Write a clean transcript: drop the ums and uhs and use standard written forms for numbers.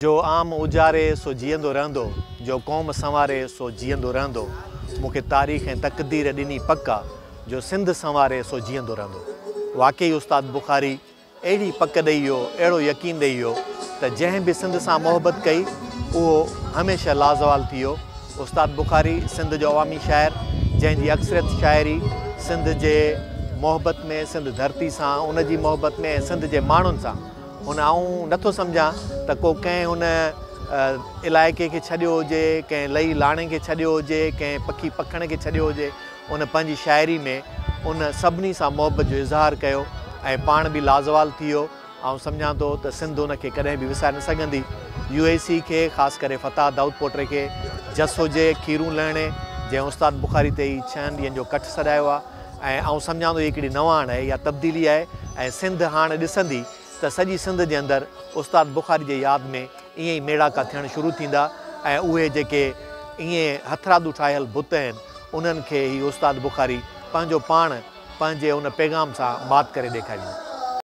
جو عام اجاري سو جيئندو رهندو، جو قوم سنواري سو جيئندو رهندو، مون کي تاريخ ۽ تقدير ڏني پڪ آ، جو سنڌ سنواري سو جيئندو رهندو. واقعي استاد بخاري اهڙي پڪ ڏئي ويو، اهڙو يقين ڏئي ويو ته جنهن به سنڌ سان محبت ڪئي اهو هميشه لازوال ٿي ويو. استاد بخاري سنڌ جو عوامي شاعر، جنهن جي اڪثريت شاعري سنڌ جي محبت ۾، سنڌ ڌرتي سان ان جي محبت ۾ ۽ سنڌ جي ماڻهن سان هن آئون نه ٿو سمجهان ته ڪو ڪنهن هن علائقي کي ڇڏيو هجي، ڪنهن لئي لاڻي کي ڇڏيو هجي، ڪنهن پکي پکڻ کي ڇڏيو هجي، ان پنهنجي شاعري ۾ ان سڀني سان محبت جو اظهار ڪيو ۽ پاڻ به لازوال ٿي ويو. آئون سمجهان ٿو ته سنڌ ان کي ڪڏهن به وساري نه سگهندي. يو اي سي کي خاص ڪري فتاح دائود پوٽي کي جس هجي، کيرون لهڻي، جنهن استاد بخاري تي هي ڇهن ڏينهن جو ڪٺ سڏايو آهي ۽ آئون سمجهان ٿو هي هڪڙي نواڻ آهي يا تبديلي آهي ۽ سنڌ هاڻ ڏسندي ته سڄي سنڌ جي اندر استاد بخاري جي ياد ۾ ائين ئي ميڙاڪا ٿيڻ شروع ٿيندا ۽ اهي جيڪي ائين هٿرادو ٺاهيل بت آهن انهن کي هي استاد بخاري پنهنجو پاڻ پنهنجي ان پيغام سان مات ڪري ڏيکاريندو.